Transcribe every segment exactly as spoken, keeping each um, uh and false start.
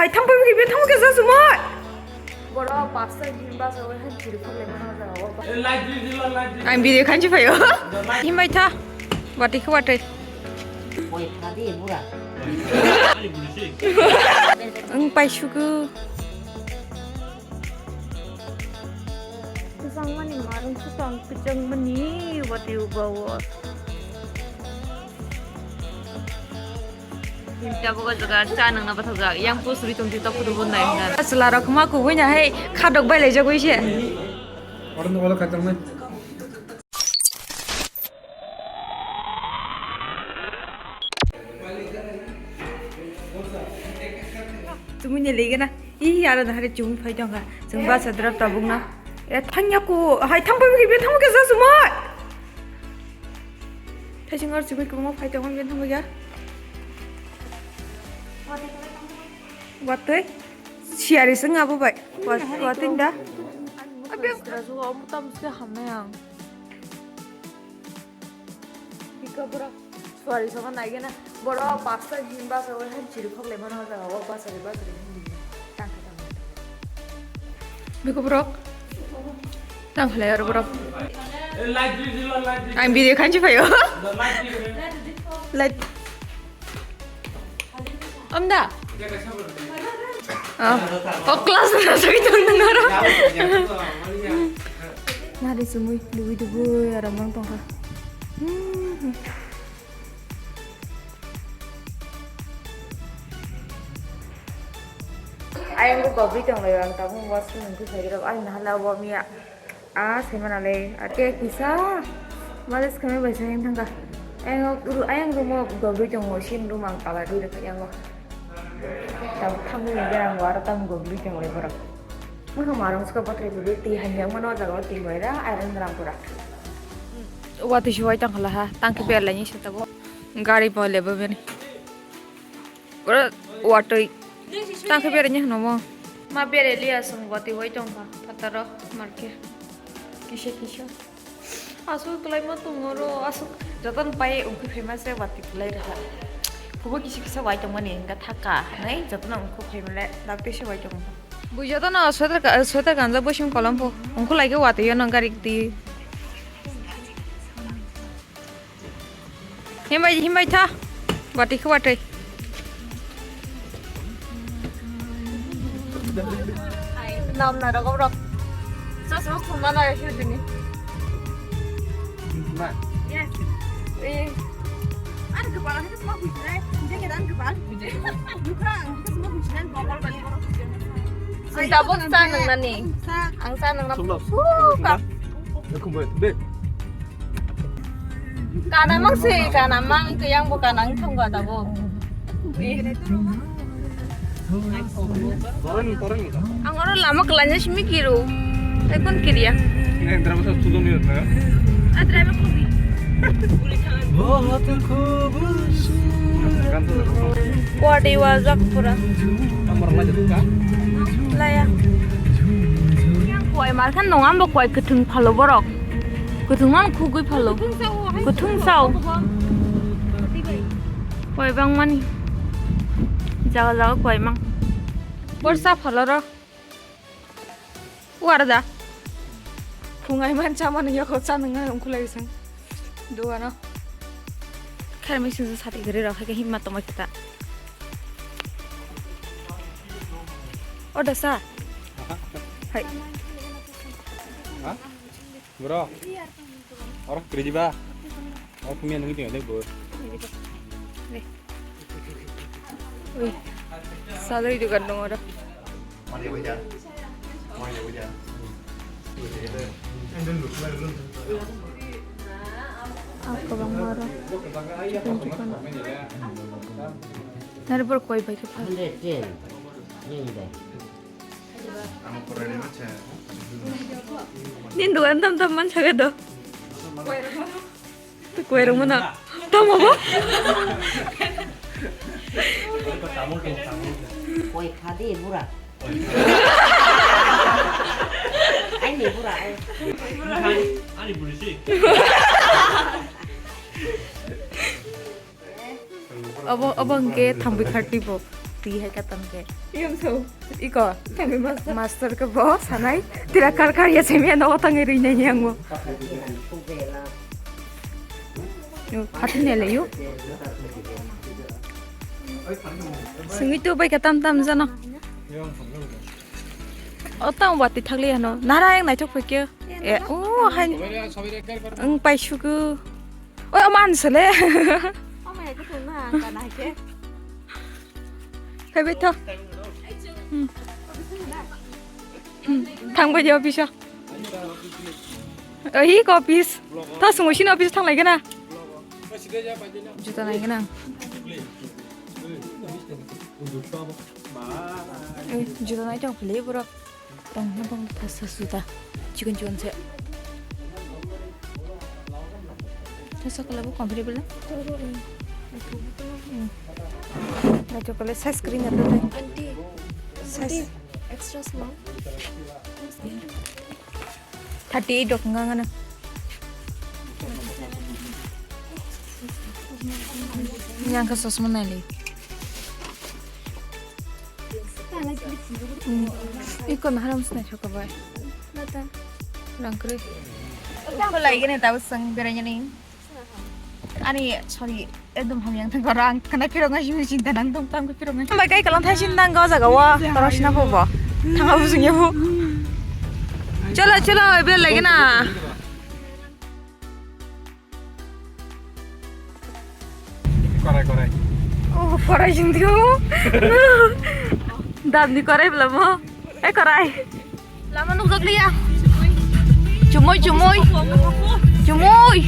Hai, thang pai, pai, thang ke sa sumai. Boro pasta gym ba sa, hai, chiri khok le mana sa, o ba. Ang video khanchi phayo. Himbai tha. Wati khe watai. Oi, tha di, bura. Ang pai suku. Kusang mani marung kusang kejang mani wati ubawo. Tabuk o jaga cha nangna bathajak, yang post ri tong tito photo bo nai hwnna. Chwla rok ma kubui na hai khadok bai laijak wi se. Oro no wala khatung nai. Tumui ni ligi na. Ih, aro dahari chumui phai tongkha. Chwng bus drop tabuk na. E, thangya ko. Hai, thang pai, pai, thang ke sa sumai. Thaising ar chumui kwbangma phai tongo, ben thangya. Watwi. Siari sing abo bai. Wat-, watwi da. Abi. Stra juga om tam sih hamna yang. Bika borok suari sama naigena borok baksa gym basa oi han chiri khok le mano jaga o basa re basa re hindi tang tang. Bika borok tang khlai aro borok. Ang video khanchi phayo. Light. Amda. Oh, oh, class na sagwi tong nang aro. Nari sumui dubui dubui aram nang tongkha. Hmm. Ayang ko gobri tong lai ang tabung was ko nungku sagwi rok ay nahala bo miya. Ah, saimanale, ate kisa. Males kami bai sayang thangka. Ayang ru-, ayang rumo gobri tongo, sim rum ang pala dui reka yango. Tam thamni ni berang wara tam gobri tongo le borok. Mano marong suka patre bibir ti hanya mano jaga ti waira, ayang rang pura. Wati suwai tangkhala ha, tangki berlai ni sitabo. Gari bo lebo beni. Oro watwi. Tangkhe berainya hwno mo. Ma bereliya chwng watwi wai tongkha phataro marke. Kisa kisa. Aswk kwlaima tongo oro, aswk jotono pai wngkhe phaima se watwi kwlai rwkha. Kubo kisa kisa wai tongmani hwnkhe thaka hinwi jotono wngkhe phaimale dakti se wai tongo. Bui jotono sweater ka-, sweater kanjak bwswng kolom pho. Wngkhe lai khe watwi ono gari twi. Himbai, himbai tha. Bati khe watwi. Nam na rok rok. Sos sos thumma na shu dini. Yes. Eh. An kepala kita semua hujan. Dia kita an kepala hujan. Bukan, kita semua hujan. Bokol balik orang hujan. Ang sa nang nani. Ang sa nang nani. Suka. Kumbai, be. Kanamang se, kanamang, kayang bo kanang thong ga tabo. Toreng, toreng. Ang oro lama kelanya simi kiru. Ekon kiriya. Ini yang drama satu dong ya, nah. Ah, driver kopi. Bahut khubsur. Kuwadi wajak pura. Nomor lagi tuh, Kak. Laya. Kuwai markhan nong ambo kuwai kethung phalo borok. Kuthung mang khugui phalo. Kuthung sao. Koi bang mani. Jaga jaga koi mang. Borsa phalo ro. Uar da. Phungai man cha man yoko cha nang nang khulai sang. Dua no. Kher mi sing sati gari ro hai himma tongma kita. Order sa. Hai. Ha? Bro. Oro kiri ba. Oro kumi anu gitu deh, bro. Ui. Salary juga dong oro. Ako bang oro. Chicken, chicken. Nari bor koi bai ke pa. Hundred ten. Ini deh. Nin dukan tam tam man saga do. Kue rong mana? Tam apa? Kue khadi bura. Ai ni bura ai. Ani buri si. Obo, obo hwnkhe thambwi kharti bo. Twi hai katam khe. Iyam so. Iko. Thangwi master. Master khe bo sanai. Tira kar kar ya semia no tangwi rinai ni angbo. Yo, phatin ne le yo. Singwi tu bai katam tam jano. O tang wati thakli ano. Nara yang naithok phai khe. E, o, hai. Ang pai suku. Oi, oman sele. Oman ya kutu na, kana ke. Phai bai tho. Hmm. Hmm. Thang bai di office o. Oi, ko office. Tho sung sini office thang lai gana. Juta nai gana. Oi, juta nai tong phai le borok. Tong na bang thasa suta. Chikon chikon se. Thasa kala bo comfortable na? Hmm. Naithok kala size kwrwi na to tei. Aunty, size aunty, extra small. Thirty eight rok wngkha na. Yang kha chosma nai le. Iko na haram sna choka bai. Rang kwrwi. Ko lai gane tau sang beranya ni. Ani, sorry, ekdom hamya ang thangkha rang kana pirong ai simi chinta nang dong tam ko pirong ai. Bai kai kalang thai sin nang go jaga wa. Toro sina pho bo. Thanga bu sing ya bu. Cholo, cholo, ebe lai gana. Korai, korai. Oh, korai sing dio. Dam ni korai belamo. Eh, korai. Lama nukjak liya. Chumui, chumui. Chumui.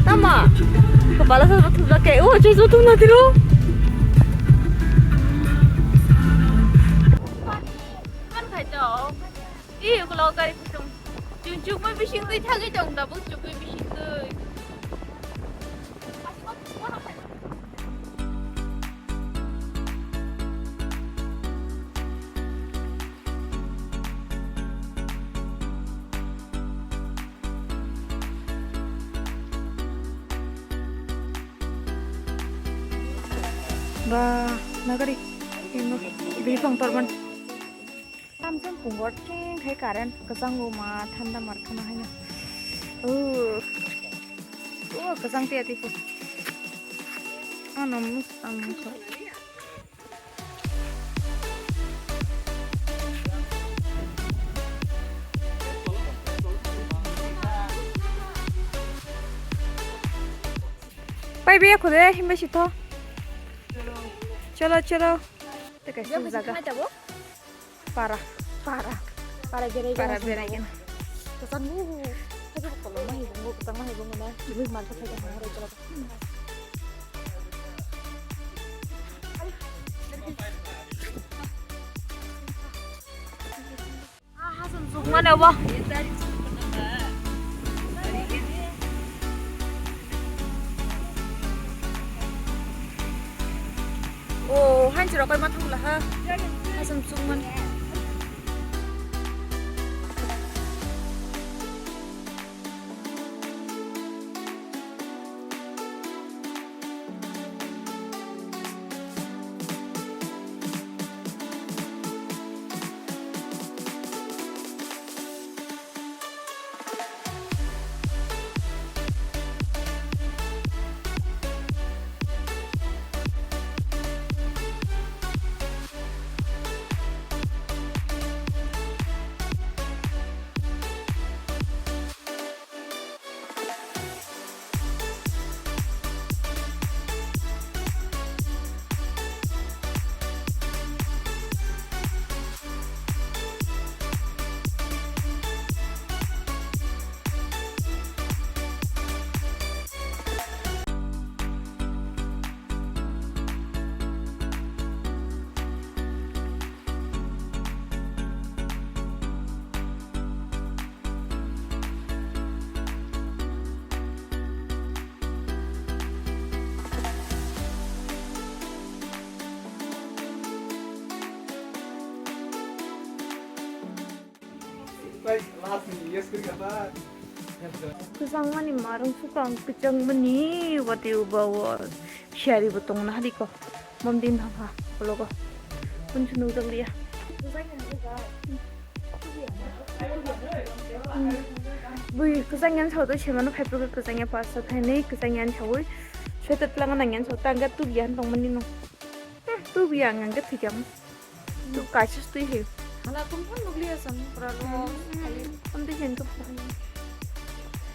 Tama. Kepala sa betul ke. Oh, cai betul nanti lo. Kan khaito. Ih, ulo gari kutung. Chumui bising tui thagi tong da, bu chumui bising tui. Ba, nagari, ino, bini phang torban. Tamsam pungo theng khai current kwchango ma thanda mar khana haino. Oh. Oh, kwchang tiya tiya. Ano mustam kho. Pai be khode himbe sitho. Cholo, cholo. Te kaisa jaga. Para. Para. Para berai gana. Para berai gana. Kesan bu. Kesan bu kolom mahi bu, kesan mahi bu mana. Ibu market hai kan hari jalan. Ah, hasan sukmane bo. Oh, hanchi rokoi ma thangla ha. Hasan sukman. Kwchangmani marung sukang kwchangmani wati uba o. Siyari bo tong na hari ko. Bom din thang ha, pologo. Kun chunu dang liya. Bui kwchang yan sao tei semano phai phuru kwchang ya pasta thainwi kwchang yan saui. Sweater tlang nang yan sao tangga tubi yan tong mani no. Hmm, tubi yang ang ga thikam. Tu kaisa stui he. Hala kum pun nukli asam pura lo. Hmm. Pun tu hen tu.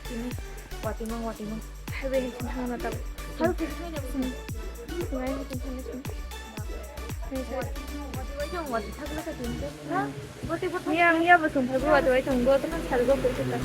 Ini wati mang wati mang. Hai be hen thang na ta. Hai ke thang na. Ngai ni thang na. Wati wai thang wati thak la ka tin. Ha? Wati wati. Miya miya basung phagu wati wai thang go tu kan sar go ko ta.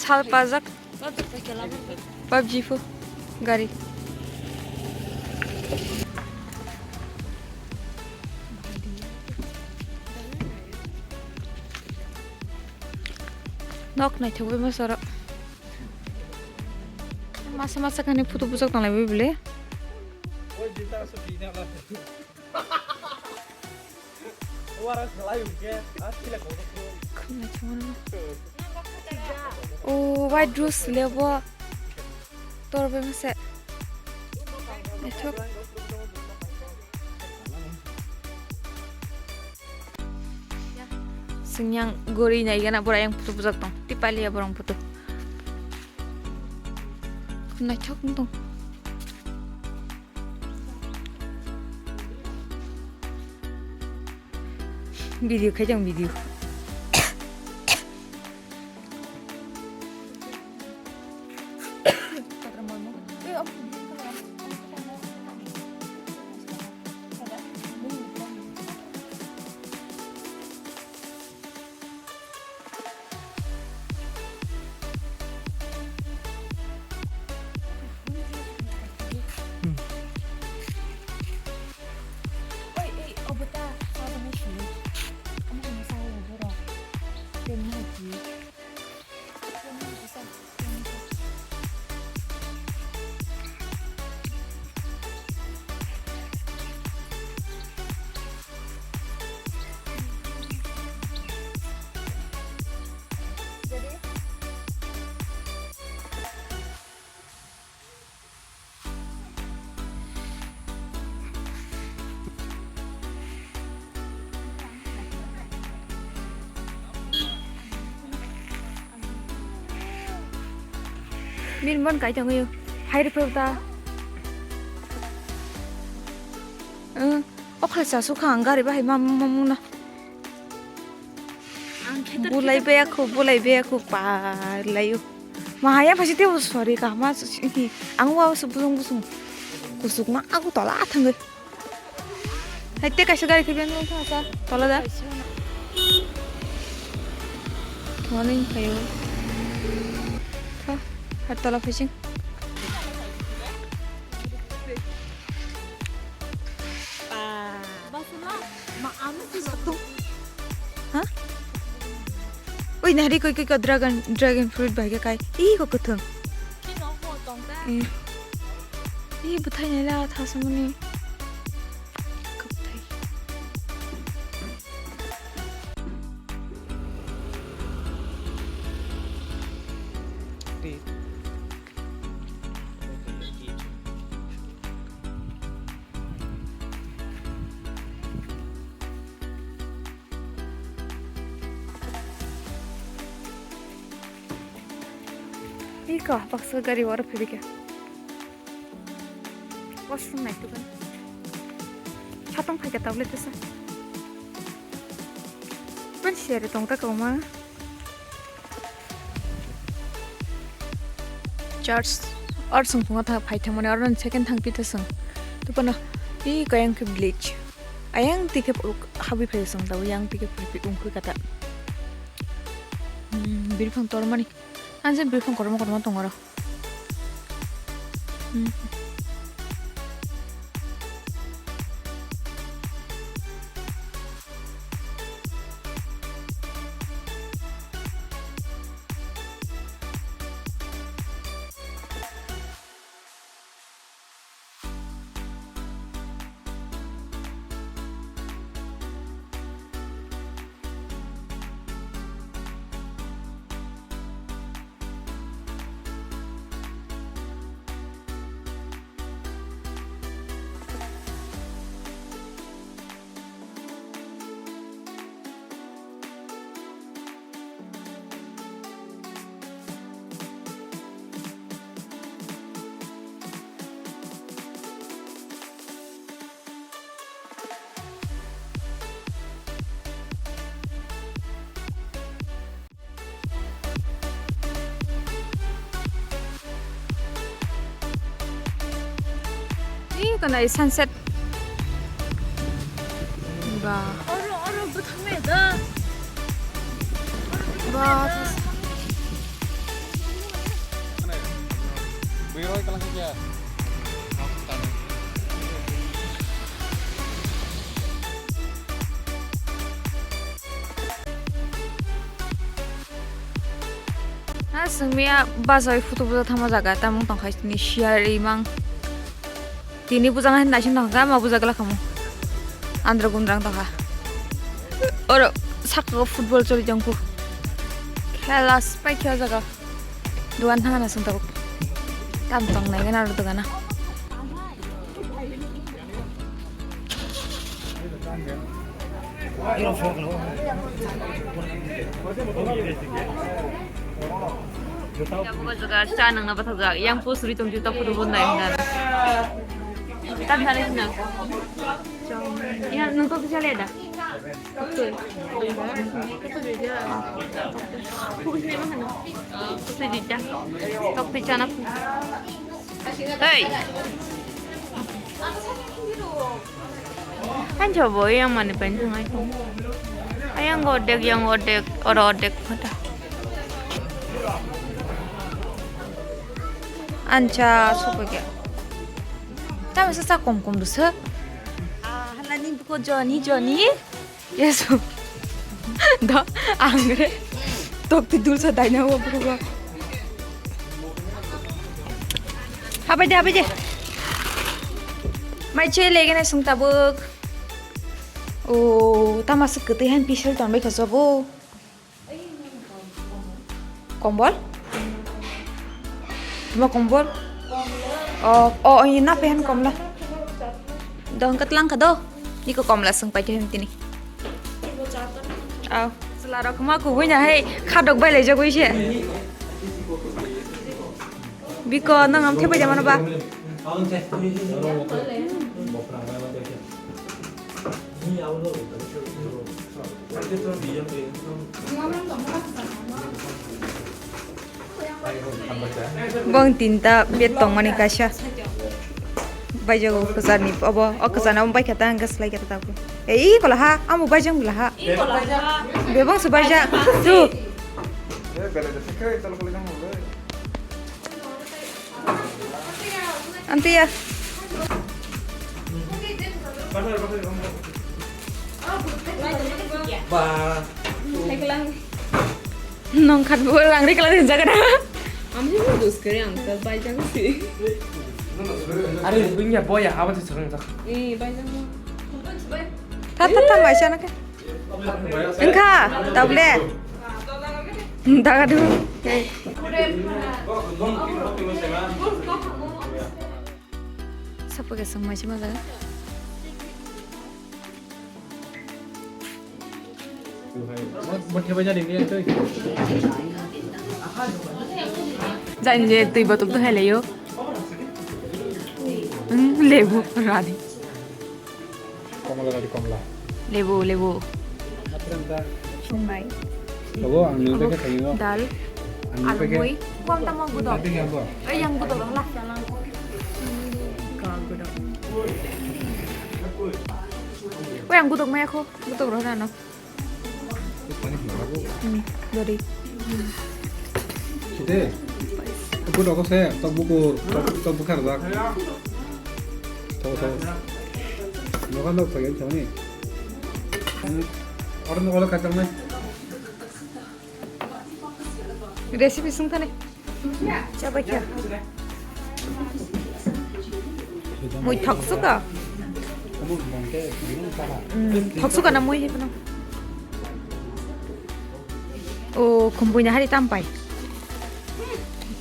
Sal pajak. Pabji pho gari. Nok naithok bai masoro. Masa masa kani photo bujak tanglai bai bile. O white dress lebo. Tor bai masa. Naithok. Sing yang gori nai gana bora yang putu bujak tong. Ti pali ya borong putu. Naithok tong. Video khai jang video. Min bon kai tong yo. Hai rw ta. Okhal sa su khang gari bahai mam mam na. Bulai be aku, bulai be aku pa layo. Mahaya pasi te sorry ka ma su hi. Ang wa su busung busung. Kusuk ma aku tola thangoi. Hai te kaisa gari khibian mo tha sa tola da. Morning kayo. Ha, har tola phasing. Ha? Oi, nahri koi koi ka dragon, dragon fruit bai ka kai. Ih, ko kutung. Ih, bwthai nai la tha samani. Kwbthai. Iko baksa gari oro phirikha. Washroom nai tukun. Chatong phaikha tablet tesa. Pun share tong ta koma. Church or sung phungo tha phai thangmani oro second thang pita sung. Tupana i kayang ke village. Ayang tike habwi phai sung tabo yang tike ungkhu kata. Hmm, birphang tormani. Anjay birphang kormo kormo tongoro. Hmm. Ih, kanai sunset. Ba. Oro, oro, bwthang nai da. Ba. Ha, sengmia bajai photo buja thangma jaga, tamung tongkhai tini share imang. Tini buja ngai naising tongkha, ma buja gala khamu. Andro gumdrang tongkha. Oro saka o football choli tongkhu. Khela spai khe o jaga. Dogan thangna sung tabuk. Tam tong nai gana aro dogana. Yabugo jaga cha nangna bathajak. Yang post ri tong juta photo bon nai hwnna. Tam thani hwnna. Ya nung to chale da. Twi di da. Tok twi chana. Hey. Ancha bo yang mani pen thang ai thong. Ayang go dek, yang go dek, oro dek phata. Ancha suko ge. Tamo sa sa kom kom du sa. Ah, hala ni ko Johnny, Johnny. Yesu. Do, angre. Tok ti dul sa daina wo bro. Habai de, habai de. Mai che lege na sung tabuk. O, tama se kete han pisal ton bai khaso bo. Kombol? Tuma kombol? Oh, oh, ini napa yang komla? Dong katlang kado? Niko komla sung pai tini. Oh, selarok ma kubunya hai khadok bai lai jagoi se. Biko nang am thebai jamano ba? Bong tinta bed tongmani kaisa. Baijago kwcharni obo, o kwcharni omo baikha ta hwnkhe swlai khe ta tabuk. Ei kola ha, amo baijang bwla ha. Bebong se baijak. Tu. Amtiya. Ba. Nong khat bo rang ri kala rinjak na. Ami bo dus kare ang ta bai jang si. Are, bingya boya, abo se sarang jak. Eh, bai jang. Tha, tha, tha, mai sana ke. Engkha, tablet. Daga du. Sapo ke sung mai sima jaga. Bo, bo thebai jani ni tui. Jani je twi botol to hai layo. Hmm, lebu rani. Komla rani komla. Lebu, lebu. Sungai. Abo ang nung packet khayo. Dal. Ang nung packet. Almui. Buang tamo gudok. Tadi apa? Eh, yang gudok lah. Ka gudok. Weh, yang gudok maya ko. Gudok roh nano. Pani khna lago. Hmm, dori. Site. Buko dogo se, tok bukur, tok, tok bukar jak. Tau, tau. Noga nok pagen tau ni. Oro nogo lo kachang nai. Recipe sung thani. Chabai kha. Mui thoksuka. Mm, thoksuka na mui hepno. O, khumpui na hari tampai.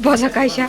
Bosa kaisa.